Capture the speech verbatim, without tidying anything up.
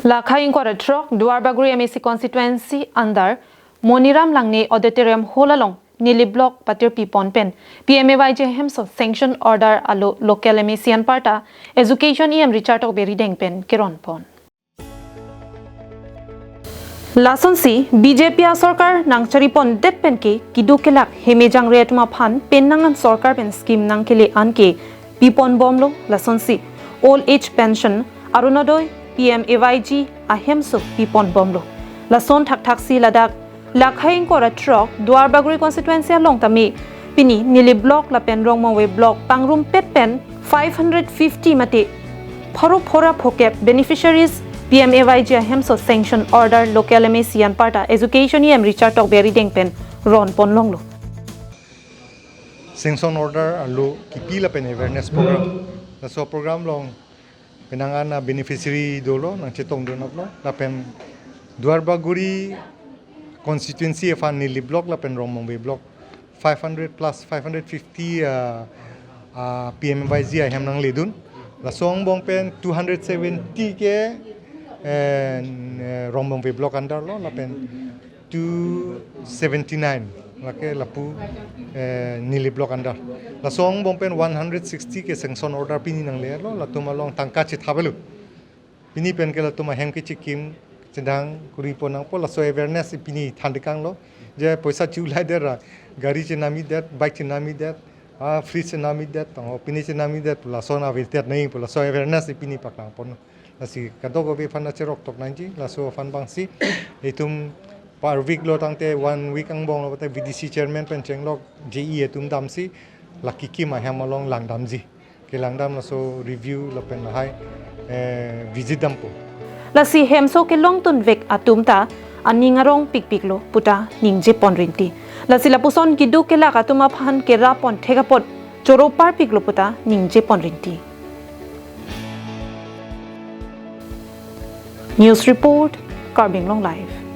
Lakha ingkoi ra throk Duarbagori M A C constituency under Moniram Langne Auditorium Hall along Nilip Block patirpi pon pen P M A Y G ahemso sanction order alo local M A C anparta Education E M Richard Tokbi arideng pen keron pon. Lasonsi B J P asorkar nangchari pon det pen ke keduk kelak hemejang re atum aphan pen nang an sorkar pen scheme nangkele an ke pi pon bomlo, lasonsi old age pension, Orunodoi, P M A Y G ahemso pi pon bomlo. Lason thakthak si ladak Lakha ingkoi ra throk Duarbagori constituency along tame pini Nilip Block lapen Rongmongve Block pangrum pet pen five hundred fifty mate pharo phora phokep beneficiaries P M A Y G ahemso sanction order local M A C anparta Education E M Richard Tokbi arideng pen ron pon longlo. Sanction order alo kipi lapen awareness program. Laso program along pen nang an beneficiary dolo, nangchetong dun aplo, lapen Duarbagori constituency aphan Nilip Block lapen Rongmongve Block five hundred plus, five hundred fifty, uh, uh, P M A Y G ahem nangledun. Laso angbong pen two hundred seventy ke, eh, Rongmongve Block under lo, lapen two seventy-nine lake lapu, eh, Nilip Block under. Laso angbong pen one hundred sixty ke sanction order pini nanglelo, latum along tangka chethap avelo. Pini pen ke latum ahem kechikim chedang kuri pon nangpo, laso awareness pini thandikanglo. Je poisa chulai det ra, gari chenam-i det, bike chenam-i det, ah, fridge chenam-i det, tangho pini chenam-i det, lason ave det nai pu, laso awareness pini paklang pon. Lasi kadokave aphan acherok tok nangji, laso aphan abangsi itum per week lo tangte one week angbong lo tangte V D C chairman pen chenglok J E atum damsi la kikim ahem along langdamji. Kelangdam laso review lapen lahai, eh, visit dampo. Lasi hemso kelongdun vek atum ta aning arong pikpiklo puta ningje pon rinti. Lasi lapuson keduk kelak atum aphan kerap pon thek apot choro parpiklo puta ningje pon rinti. News report, Karbi Anglong Live.